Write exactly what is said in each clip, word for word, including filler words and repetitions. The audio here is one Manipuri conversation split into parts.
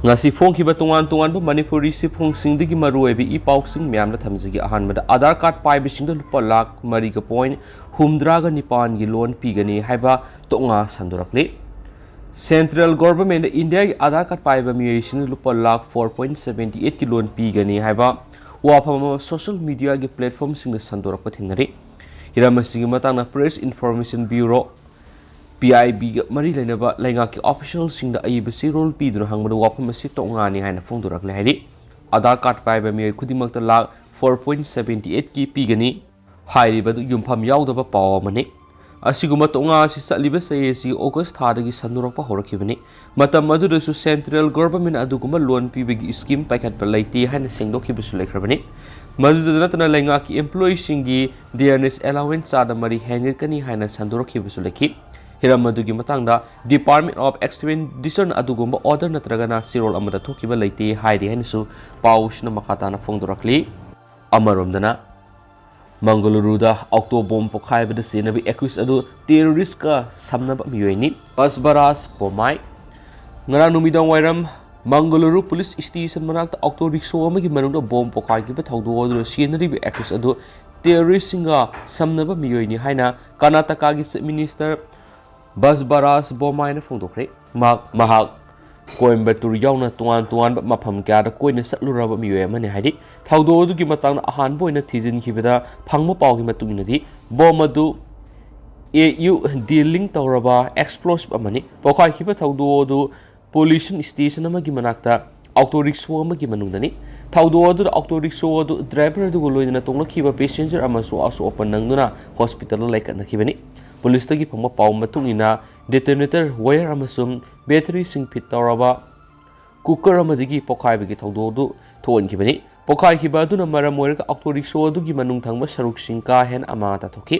ꯉꯁꯤ ꯐꯣꯡꯈꯤꯕ ꯇꯣꯉꯥꯟ ꯇꯣꯉꯥꯟꯕ ꯃꯅꯤꯄꯨꯔꯤ ꯁꯤꯐꯣꯡꯁꯤꯡꯗꯒꯤ ꯃꯔꯨꯑꯣꯏꯕ ꯏ ꯄꯥꯎꯁꯤꯡ ꯃꯌꯥꯝꯗ ꯊꯝꯖꯒꯦ꯫ ꯑꯍꯥꯟꯕꯗ, ꯑꯥꯙꯥꯔ ꯀꯥꯔꯗ ꯄꯥꯏꯕꯁꯤꯡꯗ ꯂꯨꯄꯥ ꯂꯥꯈ ꯃꯔꯤꯒ ꯄꯣꯏꯟ ꯍꯨꯝꯗ꯭ꯔꯥꯒ ꯅꯤꯄꯥꯟꯒꯤ ꯂꯣꯟ ꯄꯤꯒꯅꯤ ꯍꯥꯏꯕ ꯇꯣꯉꯥ ꯁꯟꯗꯣꯔꯛꯂꯤ꯫ ꯁꯦꯟꯇ꯭ꯔꯦꯜ ꯒꯣꯚꯔꯟꯃꯦꯟꯠꯅ ꯏꯟꯗꯤꯌꯥꯒꯤ ꯑꯥꯙꯥꯔ ꯀꯥꯔꯗ ꯄꯥꯏꯕ ꯃꯤꯑꯣꯏꯁꯤꯡꯗ ꯂꯨꯄꯥ ꯂꯥꯈ ꯐꯣꯔ ꯄꯣꯏꯟ ꯁꯕꯦꯟꯇꯤ ꯑꯩꯠꯀꯤ ꯂꯣꯟ ꯄꯤꯒꯅꯤ ꯍꯥꯏꯕ ꯋꯥꯐꯝ ꯑꯃ ꯁꯣꯁꯤꯌꯦꯜ ꯃꯤꯗꯤꯌꯥꯒꯤ ꯄ꯭ꯂꯦꯠꯐꯣꯔꯝꯁꯤꯡꯗ ꯁꯟꯗꯣꯔꯛꯄ ꯊꯦꯡꯅꯔꯤ꯫ ꯍꯤꯔꯝ ꯑꯁꯤꯒꯤ ꯃꯇꯥꯡꯗ press information bureau, P I big ꯃꯔꯤ ꯂꯩꯅꯕ ꯂꯩꯉꯥꯛꯀꯤ ꯑꯣꯐꯤꯁꯤꯌꯦꯜꯁꯤꯡꯗ ꯑꯏꯕ ꯆꯦꯔꯣꯜ ꯄꯤꯗꯨꯅ ꯍꯪꯕꯗ ꯋꯥꯐꯝ ꯑꯁꯤ ꯇꯣꯉꯥꯅꯤ ꯍꯥꯏꯅ ꯐꯣꯡꯗꯣꯔꯛꯂꯦ ꯍꯥꯏꯔꯤ꯫ ꯑꯥꯙꯥꯔ ꯀꯥꯔꯗ ꯄꯥꯏꯕ ꯃꯤꯑꯣꯏ ꯈꯨꯗꯤꯡꯃꯛꯇ ꯂꯥꯈ ꯐꯣꯔ ꯄꯣꯏꯟ ꯁꯕꯦꯟꯇꯤ ꯑꯩꯠꯀꯤ ꯄꯤꯒꯅꯤ꯫ ꯍꯥꯏꯔꯤꯕ ꯑꯗꯨ ꯌꯨꯝꯐꯝ ꯌꯥꯎꯗꯕ ꯄꯥꯎ ꯑꯃꯅꯤ꯫ ꯑꯁꯤꯒꯨꯝꯕ ꯇꯣꯉꯥ ꯑꯁꯤ ꯆꯠꯂꯤꯕ ꯆꯍꯤ ꯑꯁꯤꯒꯤ ꯑꯣꯒꯁ ꯊꯥꯗꯒꯤ ꯁꯟꯗꯣꯔꯛꯄ ꯍꯧꯔꯛꯈꯤꯕꯅꯤ꯫ ꯃꯇꯝ ꯑꯗꯨꯗꯁꯨ ꯁꯦꯟꯇ꯭ꯔꯦꯜ ꯒꯣꯚꯔꯟꯃꯦꯟꯠꯅ ꯑꯗꯨꯒꯨꯝꯕ ꯂꯣꯟ ꯄꯤꯕꯒꯤ ꯁ꯭ꯀꯤꯝ ꯄꯥꯏꯈꯠꯄ ꯂꯩꯇꯦ ꯍꯥꯏꯅ ꯁꯦꯡꯗꯣꯛꯈꯤꯕꯁꯨ ꯂꯩꯈ꯭ꯔꯕꯅꯤ꯫ ꯃꯗꯨꯗ ꯅꯠꯇꯅ ꯂꯩꯉꯥꯛꯀꯤ ꯏꯝꯄ꯭ꯂꯣꯌꯤꯁꯤꯡꯒꯤ ꯗꯤꯌꯔꯅꯦꯁ ꯑꯦꯂꯥꯋꯦꯟꯁ ꯆꯥꯗ ꯃꯔꯤ ꯍꯦꯟꯒꯠꯀꯅꯤ ꯍꯥꯏꯅ ꯁꯟꯗꯣꯔꯛꯈꯤꯕꯁꯨ ꯂꯩꯈꯤ꯫ ꯍꯤꯔꯝ ꯑꯗꯨꯒꯤ ꯃꯇꯥꯡꯗ ꯗꯤꯄꯥꯔꯠꯃꯦꯟꯠ ꯑꯣꯐ ꯑꯦꯛꯁꯄꯦꯟꯗꯤꯆꯔꯅ ꯑꯗꯨꯒꯨꯝꯕ ꯑꯣꯔꯗꯔ ꯅꯠꯇ꯭ꯔꯒꯅ ꯆꯦꯔꯣꯜ ꯑꯃꯗ ꯊꯣꯛꯈꯤꯕ ꯂꯩꯇꯦ ꯍꯥꯏꯔꯤ ꯍꯥꯏꯅꯁꯨ ꯄꯥꯎꯁꯤꯅ ꯃꯈꯥ ꯇꯥꯅ ꯐꯣꯡꯗꯣꯔꯛꯂꯤ꯫ ꯑꯃꯔꯣꯝꯗꯅ, ꯃꯪꯒꯂꯨꯔꯨꯗ ꯑꯣꯛꯇꯣ ꯕꯣꯝ ꯄꯣꯈꯥꯏꯕꯗ ꯆꯦꯟꯅꯕ ꯑꯦꯀ꯭ꯌꯨꯁ ꯑꯗꯨ ꯇꯦꯔꯣꯔꯤꯁꯀ ꯁꯝꯅꯕ ꯃꯤꯑꯣꯏꯅꯤ꯫ ꯕꯁꯕꯔꯥꯖ ꯕꯣꯝꯃꯥꯏ꯫ ꯉꯔꯥꯡ ꯅꯨꯃꯤꯗꯥꯡ ꯋꯥꯏꯔꯝ ꯃꯪꯒꯂꯨꯔꯨ ꯄꯨꯂꯤꯁ ꯁ꯭ꯇꯦꯁꯟ ꯃꯅꯥꯛꯇ ꯑꯣꯛꯇꯣ ꯔꯤꯛꯁꯣ ꯑꯃꯒꯤ ꯃꯅꯨꯡꯗ ꯕꯣꯝ ꯄꯣꯈꯥꯏꯈꯤꯕ ꯊꯧꯗꯣꯛ ꯑꯗꯨꯗ ꯆꯦꯟꯅꯔꯤꯕ ꯑꯦꯀ꯭ꯌꯨꯁ ꯑꯗꯨ ꯇꯦꯔꯣꯔꯤꯁꯁꯤꯡꯒ ꯁꯝꯅꯕ ꯃꯤꯑꯣꯏꯅꯤ ꯍꯥꯏꯅ ꯀꯔꯅꯥꯇꯀꯥꯒꯤ ꯆꯤꯐ ꯃꯤꯅꯤꯁꯇꯔ ꯕꯁꯕꯔꯥꯖ ꯕꯣꯝꯃꯥꯏꯅ ꯐꯣꯡꯗꯣꯛꯈ꯭ꯔꯦ꯫ ꯃꯍꯥꯛ, ꯃꯍꯥꯛ ꯀꯣꯏꯝꯕꯇꯨꯔ ꯌꯥꯎꯅ ꯇꯣꯉꯥꯟ ꯇꯣꯉꯥꯟꯕ ꯃꯐꯝ ꯀꯌꯥꯗ ꯀꯣꯏꯅ ꯆꯠꯂꯨꯔꯕ ꯃꯤꯑꯣꯏ ꯑꯃꯅꯤ ꯍꯥꯏꯔꯤ꯫ ꯊꯧꯗꯣꯛ ꯑꯗꯨꯒꯤ ꯃꯇꯥꯡꯗ ꯑꯍꯥꯟꯕ ꯑꯣꯏꯅ ꯊꯤꯖꯤꯟꯈꯤꯕꯗ ꯐꯪꯕ ꯄꯥꯎꯒꯤ ꯃꯇꯨꯡ ꯏꯟꯅꯗꯤ, ꯕꯣꯝ ꯑꯗꯨ ꯑꯦ ꯌꯨ ꯗꯤ ꯂꯤꯡ ꯇꯧꯔꯕ ꯑꯦꯛꯁꯄ꯭ꯂꯣꯁꯤꯚ ꯑꯃꯅꯤ꯫ ꯄꯣꯈꯥꯏꯈꯤꯕ ꯊꯧꯗꯣꯛ ꯑꯗꯨ ꯄꯣꯂꯤꯁꯟ ꯁ꯭ꯇꯦꯁꯟ ꯑꯃꯒꯤ ꯃꯅꯥꯛꯇ ꯑꯣꯛꯇꯣ ꯔꯤꯛꯁꯣ ꯑꯃꯒꯤ ꯃꯅꯨꯡꯗꯅꯤ꯫ ꯊꯧꯗꯣꯛ ꯑꯗꯨꯗ ꯑꯣꯛꯇꯣ ꯔꯤꯛꯁꯣ ꯑꯗꯨ ꯗ꯭ꯔꯥꯏꯚꯔ ꯑꯗꯨꯒ ꯂꯣꯏꯅꯅ ꯇꯣꯡꯂꯛꯈꯤꯕ ꯄꯦꯁꯦꯟꯖꯔ ꯑꯃꯁꯨ ꯑꯁꯣꯛ ꯑꯄꯟ ꯅꯪꯗꯨꯅ ꯍꯣꯁꯄꯤꯇꯥꯜꯗ ꯂꯥꯏꯀꯠꯅꯈꯤꯕꯅꯤ꯫ ꯄꯨꯂꯤꯁꯇꯒꯤ ꯐꯪꯕ ꯄꯥꯎ ꯃꯇꯨꯡ ꯏꯟꯅ, ꯗꯦꯇꯣꯅꯦꯇꯔ ꯋꯥꯌꯔ ꯑꯃꯁꯨꯡ ꯕꯦꯇꯔꯤꯁꯤꯡ ꯐꯤꯠ ꯇꯧꯔꯕ ꯀꯨꯀꯔ ꯑꯃꯗꯒꯤ ꯄꯣꯈꯥꯏꯕꯒꯤ ꯊꯧꯗꯣꯛ ꯑꯗꯨ ꯊꯣꯛꯍꯟꯈꯤꯕꯅꯤ꯫ ꯄꯣꯈꯥꯏꯈꯤꯕ ꯑꯗꯨꯅ ꯃꯔꯝ ꯑꯣꯏꯔꯒ ꯑꯣꯛꯇꯣ ꯔꯤꯛꯁꯣ ꯑꯗꯨꯒꯤ ꯃꯅꯨꯡ ꯊꯪꯕ ꯁꯔꯨꯛꯁꯤꯡ ꯀꯥ ꯍꯦꯟꯅ ꯑꯃꯥꯡ ꯑꯇꯥ ꯊꯣꯛꯈꯤ꯫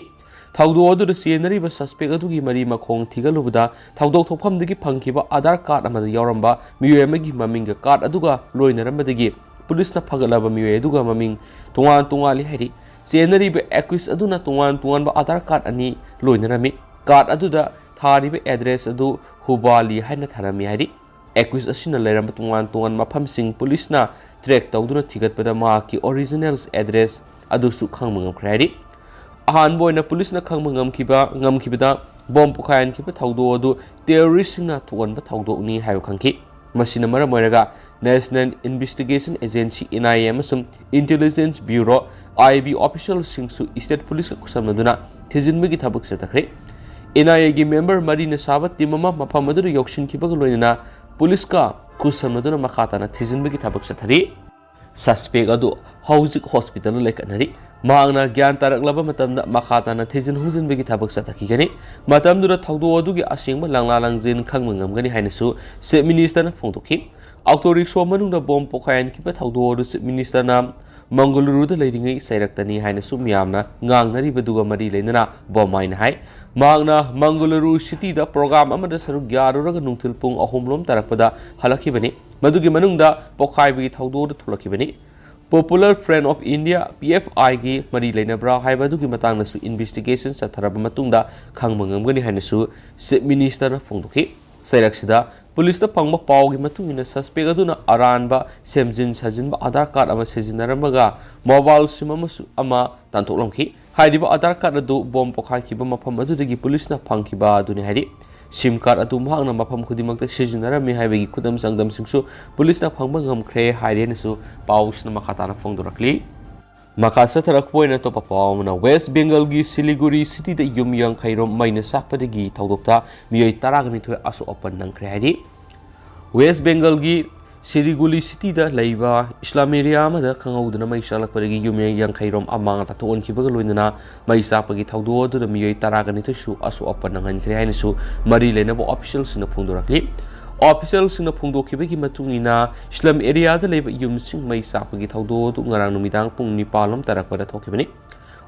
ꯊꯧꯗꯣꯛ ꯑꯗꯨꯗ ꯆꯦꯟꯅꯔꯤꯕ ꯁꯁꯄꯦꯛ ꯑꯗꯨꯒꯤ ꯃꯔꯤ ꯃꯈꯣꯡ ꯊꯤꯒꯠꯂꯨꯕꯗ, ꯊꯧꯗꯣꯛ ꯊꯣꯛꯐꯝꯗꯒꯤ ꯐꯪꯈꯤꯕ ꯑꯥꯙꯥꯔ ꯀꯥꯔꯗ ꯑꯃꯗ ꯌꯥꯎꯔꯝꯕ ꯃꯤꯑꯣꯏ ꯑꯃꯒꯤ ꯃꯃꯤꯡꯒ ꯀꯥꯔꯗ ꯑꯗꯨꯒ ꯂꯣꯏꯅꯔꯝꯕꯗꯒꯤ ꯄꯨꯂꯤꯁꯅ ꯐꯒꯠꯂꯕ ꯃꯤꯑꯣꯏ ꯑꯗꯨꯒ ꯃꯃꯤꯡ ꯇꯣꯉꯥꯟ ꯇꯣꯉꯥꯜꯂꯤ ꯍꯥꯏꯔꯤ꯫ ꯆꯦꯟꯅꯔꯤꯕ ꯑꯦꯀ꯭ꯌꯨꯁ ꯑꯗꯨꯅ ꯇꯣꯉꯥꯟ ꯇꯣꯉꯥꯟꯕ ꯑꯥꯙꯥꯔ ꯀꯥꯔꯗ ꯑꯅꯤ ꯂꯣꯏꯅꯔꯝꯃꯤ꯫ ꯀꯥꯔꯗ ꯑꯗꯨꯗ ꯊꯥꯔꯤꯕ ꯑꯦꯗ꯭ꯔꯦꯁ ꯑꯗꯨ ꯍꯨꯕꯥꯂꯤ ꯍꯥꯏꯅ ꯊꯥꯔꯝꯃꯤ ꯍꯥꯏꯔꯤ꯫ ꯑꯦꯀ꯭ꯌꯨꯁ ꯑꯁꯤꯅ ꯂꯩꯔꯝꯕ ꯇꯣꯉꯥꯟ ꯇꯣꯉꯥꯟꯕ ꯃꯐꯝꯁꯤꯡ ꯄꯨꯂꯤꯁꯅ ꯇ꯭ꯔꯦꯛ ꯇꯧꯗꯨꯅ ꯊꯤꯒꯠꯄꯗ ꯃꯍꯥꯛꯀꯤ ꯑꯣꯔꯤꯖꯤꯅꯦꯜ ꯑꯦꯗ꯭ꯔꯦꯁ ꯑꯗꯨꯁꯨ ꯈꯪꯕ ꯉꯝꯈ꯭ꯔꯦ ꯍꯥꯏꯔꯤ꯫ ꯑꯍꯥꯟꯕ ꯑꯣꯏꯅ ꯄꯨꯂꯤꯁꯅ ꯈꯪꯕ ꯉꯝꯈꯤꯕ, ꯉꯝꯈꯤꯕꯗ ꯕꯣꯝ ꯄꯣꯈꯥꯏꯍꯟꯈꯤꯕ ꯊꯧꯗꯣꯛ ꯑꯗꯨ ꯇꯦꯔꯣꯔꯤꯁꯁꯤꯡꯅ ꯊꯣꯛꯍꯟꯕ ꯊꯧꯗꯣꯛꯅꯤ ꯍꯥꯏꯕ ꯈꯪꯈꯤ꯫ ꯃꯁꯤꯅ ꯃꯔꯝ ꯑꯣꯏꯔꯒ National Investigation Agency, N I A, ꯑꯃꯁꯨꯡ Intelligence Bureau, I B, officialꯁꯤꯡꯁꯨ state policeꯀ ꯈꯨꯠꯁꯝꯅꯗꯨꯅ ꯊꯤꯖꯤꯟꯕꯒꯤ ꯊꯕꯛ ꯆꯠꯊꯈ꯭ꯔꯦ꯫ N I Aꯒꯤ member ꯃꯔꯤꯅ ꯁꯥꯕ team ꯑꯃ ꯃꯐꯝ ꯑꯗꯨꯗ ꯌꯧꯁꯤꯟꯈꯤꯕꯒ ꯂꯣꯏꯅꯅ ꯄꯨꯂꯤꯁꯀ ꯈꯨꯠꯁꯝꯅꯗꯨꯅ ꯃꯈꯥ ꯇꯥꯅ ꯊꯤꯖꯤꯟꯕꯒꯤ ꯊꯕꯛ ꯆꯠꯊꯔꯤ꯫ Suspect ꯑꯗꯨ ꯍꯧꯖꯤꯛ hospitalꯗ ꯂꯩꯈꯠꯅꯔꯤ꯫ ꯃꯍꯥꯛꯅ ꯒ꯭ꯌꯥꯟ ꯇꯥꯔꯛꯂꯕ ꯃꯇꯝꯗ ꯃꯈꯥ ꯇꯥꯅ ꯊꯤꯖꯤꯟ ꯍꯨꯝꯖꯤꯟꯕꯒꯤ ꯊꯕꯛ ꯆꯠꯊꯈꯤꯒꯅꯤ꯫ ꯃꯇꯝꯗꯨꯗ ꯊꯧꯗꯣꯛ ꯑꯗꯨꯒꯤ ꯑꯁꯦꯡꯕ ꯂꯪꯂꯥ ꯂꯪꯖꯦꯟ ꯈꯪꯕ ꯉꯝꯒꯅꯤ ꯍꯥꯏꯅꯁꯨ Chief Ministerꯅ ꯐꯣꯡꯗꯣꯛꯈꯤ꯫ Auto rickshaw ꯃꯅꯨꯡꯗ ꯕꯣꯝ ꯄꯣꯈꯥꯏꯍꯟꯈꯤꯕ ꯊꯧꯗꯣꯛ ꯑꯗꯨ Chief Ministerꯅ ꯃꯪꯒꯂꯨꯔꯨꯗ ꯂꯩꯔꯤꯉꯩ ꯆꯩꯔꯛꯇꯅꯤ ꯍꯥꯏꯅꯁꯨ ꯃꯤꯌꯥꯝꯅ ꯉꯥꯡꯅꯔꯤꯕꯗꯨꯒ ꯃꯔꯤ ꯂꯩꯅꯅ ꯕꯣꯝ ꯍꯥꯏꯅ ꯍꯥꯏ꯫ ꯃꯍꯥꯛꯅ ꯃꯪꯒꯂꯨꯔꯨ cityꯗ program ꯑꯃꯗ ꯁꯔꯨꯛ ꯌꯥꯔꯨꯔꯒ ꯅꯨꯡꯊꯤꯜ ꯄꯨꯡ ꯑꯍꯨꯝ ꯂꯣꯝ ꯇꯥꯔꯛꯄꯗ ꯍꯜꯂꯛꯈꯤꯕꯅꯤ꯫ ꯃꯗꯨꯒꯤ ꯃꯅꯨꯡꯗ ꯄꯣꯈꯥꯏꯕꯒꯤ ꯊꯧꯗꯣꯛ ꯑꯗꯨ ꯊꯣꯛꯂꯛꯈꯤꯕꯅꯤ꯫ Popular Front of India, P F Iꯒꯤ ꯃꯔꯤ ꯂꯩꯅꯕ꯭ꯔꯥ ꯍꯥꯏꯕ ꯑꯗꯨꯒꯤ ꯃꯇꯥꯡꯗꯁꯨ investigation ꯆꯠꯊꯔꯕ ꯃꯇꯨꯡꯗ ꯈꯪꯕ ꯉꯝꯒꯅꯤ ꯍꯥꯏꯅꯁꯨ Chief Ministerꯅ ꯐꯣꯡꯗꯣꯛꯈꯤ꯫ ꯆꯩꯔꯛꯁꯤꯗ ꯄꯨꯂꯤꯁꯇ ꯐꯪꯕ ꯄꯥꯎꯒꯤ ꯃꯇꯨꯡ ꯏꯟꯅ suspect ꯑꯗꯨꯅ ꯑꯔꯥꯟꯕ ꯁꯦꯝꯖꯤꯟ ꯁꯥꯖꯤꯟꯕ Aadhaar card ꯑꯃ ꯁꯤꯖꯤꯟꯅꯔꯝꯃꯒ mobile SIM ꯑꯃꯁꯨ ꯑꯃ ꯇꯥꯟꯊꯣꯛꯂꯝꯈꯤ꯫ ꯍꯥꯏꯔꯤꯕ Aadhaar card ꯑꯗꯨ ꯕꯣꯝ ꯄꯣꯈꯥꯏꯈꯤꯕ ꯃꯐꯝ ꯑꯗꯨꯗꯒꯤ ꯄꯨꯂꯤꯁꯅ ꯐꯪꯈꯤꯕ ꯑꯗꯨꯅꯤ ꯍꯥꯏꯔꯤ꯫ SIM card ꯑꯗꯨ ꯃꯍꯥꯛꯅ ꯃꯐꯝ ꯈꯨꯗꯤꯡꯃꯛꯇ ꯁꯤꯖꯤꯟꯅꯔꯝꯃꯤ ꯍꯥꯏꯕꯒꯤ ꯈꯨꯗꯝ ꯆꯥꯡꯗꯝꯁꯤꯡꯁꯨ ꯄꯨꯂꯤꯁꯅ ꯐꯪꯕ ꯉꯝꯈ꯭ꯔꯦ ꯍꯥꯏꯔꯦꯅꯁꯨ ꯄꯥꯎꯁꯤꯅ ꯃꯈꯥ ꯇꯥꯅ ꯐꯣꯡꯗꯣꯔꯛꯂꯤ꯫ ꯃꯈꯥ ꯆꯠꯊꯔꯛꯄ ꯑꯣꯏꯅ ꯑꯇꯣꯞꯄ ꯄꯥꯎ ꯑꯃꯅ, West Bengalꯒꯤ Siliguri cityꯗ ꯌꯨꯝ ꯌꯥꯡꯈꯩ ꯔꯣꯝ ꯃꯩꯅ ꯆꯥꯛꯄꯗꯒꯤ ꯊꯧꯗꯣꯛꯇ ꯃꯤꯑꯣꯏ ꯇꯔꯥꯒ ꯅꯤꯊꯣꯏ ꯑꯁꯣꯛ ꯑꯄꯟ ꯅꯪꯈ꯭ꯔꯦ ꯍꯥꯏꯔꯤ꯫ West Bengalꯒꯤ Siliguri cityꯗ ꯂꯩꯕ slum area ꯑꯃꯗ ꯈꯪꯍꯧꯗꯅ ꯃꯩ ꯆꯥꯛꯂꯛꯄꯗꯒꯤ ꯌꯨꯝ ꯌꯥꯡꯈꯩ ꯔꯣꯝ ꯑꯃꯥꯡ ꯑꯇꯥ ꯊꯣꯛꯍꯟꯈꯤꯕꯒ ꯂꯣꯏꯅꯅ ꯃꯩ ꯆꯥꯛꯄꯒꯤ ꯊꯧꯗꯣꯛ ꯑꯗꯨꯗ ꯃꯤꯑꯣꯏ ꯇꯔꯥꯒ ꯅꯤꯊꯣꯏꯁꯨ ꯑꯁꯣꯛ ꯑꯄꯟ ꯅꯪꯍꯟꯈ꯭ꯔꯦ ꯍꯥꯏꯅꯁꯨ ꯃꯔꯤ ꯂꯩꯅꯕ officialꯁꯤꯡꯅ ꯐꯣꯡꯗꯣꯔꯛꯂꯤ꯫ Officialꯁꯤꯡꯅ ꯐꯣꯡꯗꯣꯛꯈꯤꯕꯒꯤ ꯃꯇꯨꯡ ꯏꯟꯅ, slum areaꯗ ꯂꯩꯕ ꯌꯨꯝꯁꯤꯡ ꯃꯩ ꯆꯥꯛꯄꯒꯤ ꯊꯧꯗꯣꯛ ꯑꯗꯨ ꯉꯔꯥꯡ ꯅꯨꯃꯤꯗꯥꯡ ꯄꯨꯡ ꯅꯤꯄꯥꯟ ꯂꯣꯝ ꯇꯥꯔꯛꯄꯗ ꯊꯣꯛꯈꯤꯕꯅꯤ꯫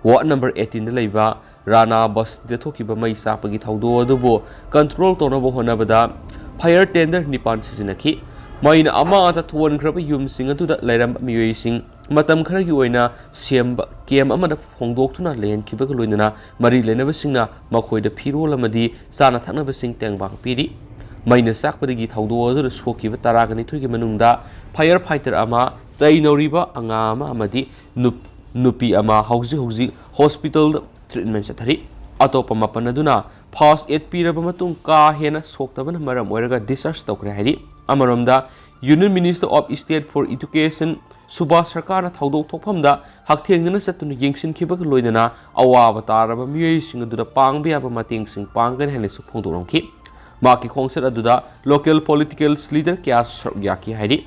Ward number eighteenꯗ ꯂꯩꯕ ꯔꯥꯅꯥ ꯕꯁꯇꯤꯗ ꯊꯣꯛꯈꯤꯕ ꯃꯩ ꯆꯥꯛꯄꯒꯤ ꯊꯧꯗꯣꯛ ꯑꯗꯨꯕꯨ control ꯇꯧꯅꯕ ꯍꯣꯠꯅꯕꯗ fire tender ꯅꯤꯄꯥꯟ ꯁꯤꯖꯤꯟꯅꯈꯤ꯫ ꯃꯩꯅ ꯑꯃꯥꯡ ꯑꯇꯥ ꯊꯣꯛꯍꯟꯈ꯭ꯔꯕ ꯌꯨꯝꯁꯤꯡ ꯑꯗꯨꯗ ꯂꯩꯔꯝꯕ ꯃꯤꯑꯣꯏꯁꯤꯡ ꯃꯇꯝ ꯈꯔꯒꯤ ꯑꯣꯏꯅ ꯁꯦꯝꯕ camp ꯑꯃꯗ ꯍꯣꯡꯗꯣꯛꯇꯨꯅ ꯂꯩꯍꯟꯈꯤꯕꯒ ꯂꯣꯏꯅꯅ ꯃꯔꯤ ꯂꯩꯅꯕꯁꯤꯡꯅ ꯃꯈꯣꯏꯗ ꯐꯤꯔꯣꯜ ꯑꯃꯗꯤ ꯆꯥꯅ ꯊꯛꯅꯕꯁꯤꯡ ꯇꯦꯡꯕꯥꯡ ꯄꯤꯔꯤ꯫ ꯃꯩꯅ ꯆꯥꯛꯄꯗꯒꯤ ꯊꯧꯗꯣꯛ ꯑꯗꯨꯗ ꯁꯣꯛꯈꯤꯕ ꯇꯔꯥꯒ ꯅꯤꯊꯣꯏꯒꯤ ꯃꯅꯨꯡꯗ firefighter ꯑꯃ, ꯆꯩ ꯅꯧꯔꯤꯕ ꯑꯉꯥꯡ ꯑꯃ ꯑꯃꯗꯤ ꯅꯨꯞ-, ꯅꯨꯄꯤ ꯑꯃ ꯍꯧꯖꯤꯛ ꯍꯧꯖꯤꯛ hospitalꯗ treatment ꯆꯠꯊꯔꯤ꯫ ꯑꯇꯣꯞꯄ ꯃꯥꯄꯟ ꯑꯗꯨꯅ first aid ꯄꯤꯔꯕ ꯃꯇꯨꯡ ꯀꯥ ꯍꯦꯟꯅ ꯁꯣꯛꯇꯕꯅ ꯃꯔꯝ ꯑꯣꯏꯔꯒ discharge ꯇꯧꯈ꯭ꯔꯦ ꯍꯥꯏꯔꯤ꯫ ꯑꯃꯔꯣꯝꯗ, Union Minister of State for Education Subhas ꯁꯔꯀꯥꯔꯅ ꯊꯧꯗꯣꯛ ꯊꯣꯛꯐꯝꯗ ꯍꯛꯊꯦꯡꯅꯅ ꯆꯠꯇꯨꯅ ꯌꯦꯡꯁꯤꯟꯈꯤꯕꯒ ꯂꯣꯏꯅꯅ ꯑꯋꯥꯕ ꯇꯥꯔꯕ ꯃꯤꯑꯣꯏꯁꯤꯡ ꯑꯗꯨꯗ ꯄꯥꯡꯕ ꯌꯥꯕ ꯃꯇꯦꯡꯁꯤꯡ ꯄꯥꯡꯒꯅꯤ ꯍꯥꯏꯅꯁꯨ ꯐꯣꯡꯗꯣꯛꯂꯝꯈꯤ꯫ ꯃꯍꯥꯛꯀꯤ ꯈꯣꯡꯆꯠ ꯑꯗꯨꯗ local political leader ꯀꯌꯥꯁꯨ ꯁꯔꯨꯛ ꯌꯥꯈꯤ ꯍꯥꯏꯔꯤ꯫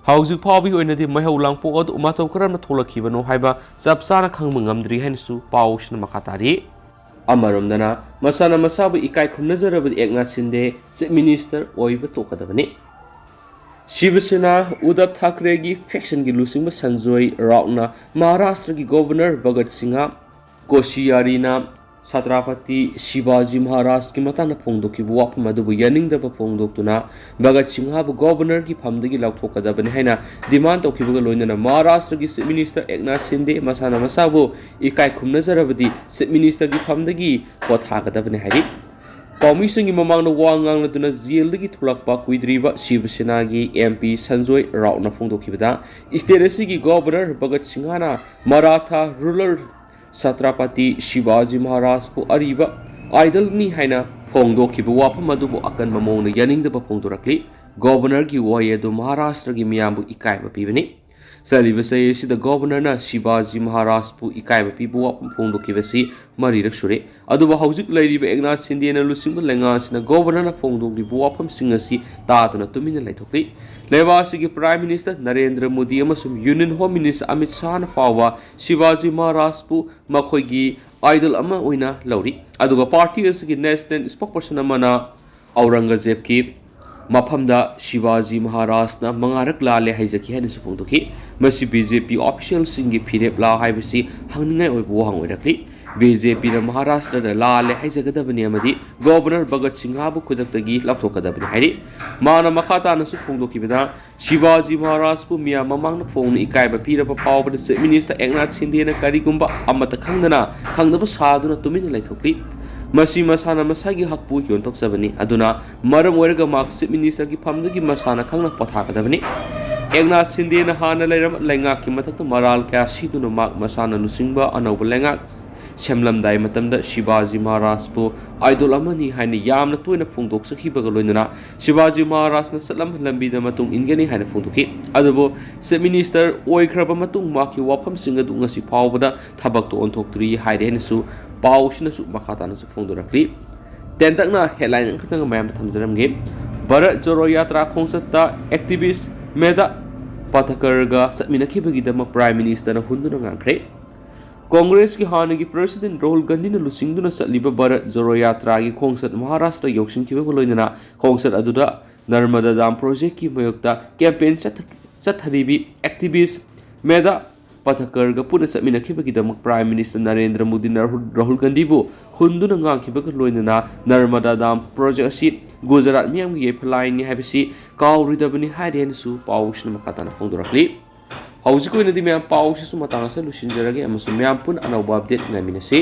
ꯍꯧꯖꯤꯛ ꯐꯥꯎꯕꯒꯤ ꯑꯣꯏꯅꯗꯤ ꯃꯩꯍꯧ ꯂꯥꯡꯄꯣꯛ ꯑꯗꯨ ꯃꯇꯧ ꯀꯔꯝꯅ ꯊꯣꯛꯂꯛꯈꯤꯕꯅꯣ ꯍꯥꯏꯕ ꯆꯞ ꯆꯥꯅ ꯈꯪꯕ ꯉꯝꯗ꯭ꯔꯤ ꯍꯥꯏꯅꯁꯨ ꯄꯥꯎꯁꯤꯅ ꯃꯈꯥ ꯇꯥꯔꯤ꯫ ꯑꯃꯔꯣꯝꯗꯅ, ꯃꯁꯥꯅ ꯃꯁꯥꯕꯨ ꯏꯀꯥꯏ ꯈꯨꯝꯅꯖꯔꯕꯗꯤ ꯑꯦꯛꯅꯥꯊ ꯁꯤꯟꯗꯦ Chief Minister ꯑꯣꯏꯕ ꯇꯣꯛꯀꯗꯕꯅꯤ꯫ ꯁꯤꯕ ꯁꯦꯅꯥ ꯎꯗꯕ ꯊꯥꯀ꯭ꯔꯦꯒꯤ factionꯒꯤ ꯂꯨꯆꯤꯡꯕ ꯁꯟꯖꯣꯏ ꯔꯥꯎꯠꯅ ꯃꯍꯥꯔꯥꯁꯇ꯭ꯔꯒꯤ Governor ꯚꯒꯠ ꯁꯤꯡꯍ ꯀꯣꯁꯤꯌꯥꯔꯤꯅ ꯁꯇ꯭ꯔꯥꯄꯇꯤ ꯁꯤꯕꯥꯖꯤ ꯃꯍꯥꯔꯥꯖꯀꯤ ꯃꯇꯥꯡꯗ ꯐꯣꯡꯗꯣꯛꯈꯤꯕ ꯋꯥꯐꯝ ꯑꯗꯨꯕꯨ ꯌꯥꯅꯤꯡꯗꯕ ꯐꯣꯡꯗꯣꯛꯇꯨꯅ ꯚꯒꯠ ꯁꯤꯡꯍꯕꯨ Governorꯒꯤ ꯐꯝꯗꯒꯤ ꯂꯧꯊꯣꯛꯀꯗꯕꯅꯤ ꯍꯥꯏꯅ demand ꯇꯧꯈꯤꯕꯒ ꯂꯣꯏꯅꯅ ꯃꯍꯥꯔꯥꯁꯇ꯭ꯔꯒꯤ Chief Minister ꯑꯦꯛꯅꯥꯊ ꯁꯤꯟꯗꯦ ꯃꯁꯥꯅ ꯃꯁꯥꯕꯨ ꯏꯀꯥꯏ ꯈꯨꯝꯅꯖꯔꯕꯗꯤ Chief Ministerꯒꯤ ꯐꯝꯗꯒꯤ ꯄꯣꯊꯥꯒꯗꯕꯅꯤ ꯍꯥꯏꯔꯤ꯫ ꯄꯥꯎꯃꯤꯁꯤꯡꯒꯤ ꯃꯃꯥꯡꯗ ꯋꯥ ꯉꯥꯡꯂꯗꯨꯅ ꯖꯦꯜꯗꯒꯤ ꯊꯣꯛꯂꯛꯄ ꯀꯨꯏꯗ꯭ꯔꯤꯕ ꯁꯤꯕ ꯁꯦꯅꯥꯒꯤ MP ꯁꯟꯖꯣꯏ ꯔꯥꯎꯠꯅ ꯐꯣꯡꯗꯣꯛꯈꯤꯕꯗ, state ꯑꯁꯤꯒꯤ Governor ꯚꯒꯠ ꯁꯤꯡꯍꯅ ꯃꯔꯥꯊꯥ ruler ꯁꯇ꯭ꯔꯥꯄꯇꯤ ꯁꯤꯕꯥꯖꯤ ꯃꯍꯥꯔꯥꯖꯄꯨ ꯑꯔꯤꯕ idolꯅꯤ ꯍꯥꯏꯅ ꯐꯣꯡꯗꯣꯛꯈꯤꯕ ꯋꯥꯐꯝ ꯑꯗꯨꯕꯨ ꯑꯀꯟꯕ ꯃꯑꯣꯡꯗ ꯌꯥꯅꯤꯡꯗꯕ ꯐꯣꯡꯗꯣꯔꯛꯂꯤ꯫ Governorꯒꯤ ꯋꯥꯍꯩ ꯑꯗꯨ ꯃꯍꯥꯔꯥꯁꯇ꯭ꯔꯒꯤ ꯃꯤꯌꯥꯝꯕꯨ ꯏꯀꯥꯏꯕ ꯄꯤꯕꯅꯤ꯫ ꯆꯠꯂꯤꯕ ꯆꯍꯤ ꯑꯁꯤꯗ Governorꯅ ꯁꯤꯕꯥꯖꯤ ꯃꯍꯥꯔꯥꯖꯄꯨ ꯏꯀꯥꯏꯕ ꯄꯤꯕ ꯋꯥꯐꯝ ꯐꯣꯡꯗꯣꯛꯈꯤꯕꯁꯤ ꯃꯔꯤꯔꯛ ꯁꯨꯔꯦ꯫ ꯑꯗꯨꯕꯨ ꯍꯧꯖꯤꯛ ꯂꯩꯔꯤꯕ ꯑꯦꯛꯅꯥꯊ ꯁꯤꯟꯗꯦꯅ ꯂꯨꯆꯤꯡꯕ ꯂꯩꯉꯥꯛ ꯑꯁꯤꯅ Governorꯅ ꯐꯣꯡꯗꯣꯛꯂꯤꯕ ꯋꯥꯐꯝꯁꯤꯡ ꯑꯁꯤ ꯇꯥꯗꯨꯅ ꯇꯨꯃꯤꯟꯅ ꯂꯩꯊꯣꯛꯂꯤ꯫ ꯂꯩꯕꯥꯛ ꯑꯁꯤꯒꯤ Prime Minister ꯅꯔꯦꯟꯗ꯭ꯔ ꯃꯣꯗꯤ ꯑꯃꯁꯨꯡ Union Home Minister ꯑꯃꯤꯠ ꯁꯥꯍꯅ ꯐꯥꯎꯕ ꯁꯤꯕꯥꯖꯤ ꯃꯍꯥꯔꯥꯖꯄꯨ ꯃꯈꯣꯏꯒꯤ idol ꯑꯃ ꯑꯣꯏꯅ ꯂꯧꯔꯤ꯫ ꯑꯗꯨꯒ party ꯑꯁꯤꯒꯤ national spokesperson ꯑꯃꯅ ꯑꯧꯔꯪꯒꯖꯦꯕꯀꯤ ꯃꯐꯝꯗ ꯁꯤꯕꯥꯖꯤ ꯃꯍꯥꯔꯥꯖꯅ ꯃꯉꯥꯔꯛ ꯂꯥꯜꯂꯦ ꯍꯥꯏꯖꯈꯤ ꯍꯥꯏꯅꯁꯨ ꯐꯣꯡꯗꯣꯛꯈꯤ꯫ ꯃꯁꯤ BJP officialꯁꯤꯡꯒꯤ ꯐꯤꯔꯦꯞꯂꯥ ꯍꯥꯏꯕꯁꯤ ꯍꯪꯅꯤꯡꯉꯥꯏ ꯑꯣꯏꯕ ꯋꯥꯍꯪ ꯑꯣꯏꯔꯛꯂꯤ꯫ BJPꯅ ꯃꯍꯥꯔꯥꯁꯇ꯭ꯔꯗ ꯂꯥꯜꯂꯦ ꯍꯥꯏꯖꯒꯗꯕꯅꯤ ꯑꯃꯗꯤ Governor ꯚꯒꯠ ꯁꯤꯡꯍꯕꯨ ꯈꯨꯗꯛꯇꯒꯤ ꯂꯧꯊꯣꯛꯀꯗꯕꯅꯤ ꯍꯥꯏꯔꯤ꯫ ꯃꯥꯅ ꯃꯈꯥ ꯇꯥꯅꯁꯨ ꯐꯣꯡꯗꯣꯛꯈꯤꯕꯗ, ꯁꯤꯕꯥꯖꯤ ꯃꯍꯥꯔꯥꯖꯄꯨ ꯃꯤꯌꯥꯝ ꯃꯃꯥꯡꯗ ꯐꯣꯡꯅ ꯏꯀꯥꯏꯕ ꯄꯤꯔꯕ ꯐꯥꯎꯕꯗ Chief Minister ꯑꯦꯛꯅꯥꯊ ꯁꯤꯟꯗꯦꯅ ꯀꯔꯤꯒꯨꯝꯕ ꯑꯃꯠꯇ ꯈꯪꯗꯅ, ꯈꯪꯗꯕ ꯁꯥꯗꯨꯅ ꯇꯨꯃꯤꯟꯅ ꯂꯩꯊꯣꯛꯂꯤ꯫ ꯃꯁꯤ ꯃꯁꯥꯅ ꯃꯁꯥꯒꯤ ꯍꯛꯄꯨ ꯌꯣꯟꯊꯣꯛꯆꯕꯅꯤ꯫ ꯑꯗꯨꯅ ꯃꯔꯝ ꯑꯣꯏꯔꯒ ꯃꯍꯥꯛ Chief Minister ꯒꯤ ꯐꯝꯗꯒꯤ ꯃꯁꯥꯅ ꯈꯪꯅ ꯄꯣꯊꯥꯒꯗꯕꯅꯤ꯫ ꯑꯦꯛꯅꯥꯊ ꯁꯤꯟꯗꯦꯅ ꯍꯥꯟꯅ ꯂꯩꯔꯝꯕ ꯂꯩꯉꯥꯛꯀꯤ ꯃꯊꯛꯇ ꯃꯔꯥꯜ ꯀꯌꯥ ꯁꯤꯗꯨꯅ ꯃꯍꯥꯛ ꯃꯁꯥꯅ ꯂꯨꯆꯤꯡꯕ ꯑꯅꯧꯕ ꯂꯩꯉꯥꯛ ꯁꯦꯝꯂꯝꯗꯥꯏ ꯃꯇꯝꯗ ꯁꯤꯕꯥꯖꯤ ꯃꯍꯥꯔꯥꯖꯄꯨ idol ꯑꯃꯅꯤ ꯍꯥꯏꯅ ꯌꯥꯝꯅ ꯇꯣꯏꯅ ꯐꯣꯡꯗꯣꯛꯆꯈꯤꯕꯒ ꯂꯣꯏꯅꯅ ꯁꯤꯕꯥꯖꯤ ꯃꯍꯥꯔꯥꯖꯅ ꯆꯠꯂꯝꯕ ꯂꯝꯕꯤꯗ ꯃꯇꯨꯡ ꯏꯟꯒꯅꯤ ꯍꯥꯏꯅ ꯐꯣꯡꯗꯣꯛꯈꯤ꯫ ꯑꯗꯨꯕꯨ Chief Minister ꯑꯣꯏꯈ꯭ꯔꯕ ꯃꯇꯨꯡ ꯃꯍꯥꯛꯀꯤ ꯋꯥꯐꯝꯁꯤꯡ ꯑꯗꯨ ꯉꯁꯤ ꯐꯥꯎꯕꯗ ꯊꯕꯛꯇ ꯑꯣꯟꯊꯣꯛꯇ꯭ꯔꯤ ꯍꯥꯏꯔꯤ ꯍꯥꯏꯅꯁꯨ ꯄꯥꯎꯁꯤꯅꯁꯨ ꯃꯈꯥ ꯇꯥꯅꯁꯨ ꯐꯣꯡꯗꯣꯔꯛꯂꯤ꯫ ꯇꯦꯟꯇꯛꯅ headline ꯑꯃꯈꯛꯇꯪ ꯃꯌꯥꯝꯗ ꯊꯝꯖꯔꯝꯒꯦ꯫ ꯚꯥꯔꯠ ꯖꯣꯔꯣ ꯌꯥꯇ꯭ꯔꯥ ꯈꯣꯡꯆꯠꯇ activist ꯃꯦꯙꯥ ꯄꯥꯊꯀꯔꯒ ꯆꯠꯃꯤꯟꯅꯈꯤꯕꯒꯤꯗꯃꯛ Prime Minister ꯅ ꯍꯨꯟꯗꯨꯅ ꯉꯥꯡꯈ꯭ꯔꯦ꯫ ꯀꯣꯡꯒ꯭ꯔꯦꯁꯀꯤ ꯍꯥꯟꯅꯒꯤ President ꯔꯥꯍꯨꯜ ꯒꯥꯟꯙꯤꯅ ꯂꯨꯆꯤꯡꯗꯨꯅ ꯆꯠꯂꯤꯕ ꯚꯥꯔꯠ ꯖꯣꯔꯣ ꯌꯥꯇ꯭ꯔꯥꯒꯤ ꯈꯣꯡꯆꯠ ꯃꯍꯥꯔꯥꯁꯇ꯭ꯔ ꯌꯧꯁꯤꯟꯈꯤꯕꯒ ꯂꯣꯏꯅꯅ ꯈꯣꯡꯆꯠ ꯑꯗꯨꯗ ꯅꯔꯃꯗꯥ ꯗꯥꯝ ꯄ꯭ꯔꯣꯖꯦꯛꯀꯤ ꯃꯥꯌꯣꯛꯇ campaign ꯆꯠꯊ-, ꯆꯠꯊꯔꯤꯕꯤ activist ꯃꯦꯙꯥ ꯄꯥꯊꯀꯔꯒ ꯄꯨꯟꯅ ꯆꯠꯃꯤꯟꯅꯈꯤꯕꯒꯤꯗꯃꯛ Prime Minister ꯅꯔꯦꯟꯗ꯭ꯔ ꯃꯣꯗꯤꯅ ꯔꯥꯍꯨꯜ, ꯔꯥꯍꯨꯜ ꯒꯥꯟꯙꯤꯕꯨ ꯍꯨꯟꯗꯨꯅ ꯉꯥꯡꯈꯤꯕꯒ ꯂꯣꯏꯅꯅ ꯅꯔꯃꯗꯥ ꯗꯥꯝ ꯄ꯭ꯔꯣꯖꯦꯛ ꯑꯁꯤ ꯒꯨꯖꯔꯥꯠ ꯃꯤꯌꯥꯝꯒꯤ ꯌꯥꯏꯐ ꯂꯥꯏꯅꯤ ꯍꯥꯏꯕꯁꯤ ꯀꯥꯎꯔꯣꯏꯗꯕꯅꯤ ꯍꯥꯏꯔꯤ ꯍꯥꯏꯅꯁꯨ ꯄꯥꯎꯁꯤꯅ ꯃꯈꯥ ꯇꯥꯅ ꯐꯣꯡꯗꯣꯔꯛꯂꯤ꯫ ꯍꯧꯖꯤꯛꯀꯤ ꯑꯣꯏꯅꯗꯤ ꯃꯌꯥꯝ ꯄꯥꯎꯁꯤꯁꯨ ꯃꯇꯥꯡ ꯑꯁꯤꯗ ꯂꯣꯏꯁꯤꯟꯖꯔꯒꯦ ꯑꯃꯁꯨꯡ ꯃꯌꯥꯝ ꯄꯨꯟꯅ ꯑꯅꯧꯕ update ꯉꯥꯏꯃꯤꯟꯅꯁꯤ꯫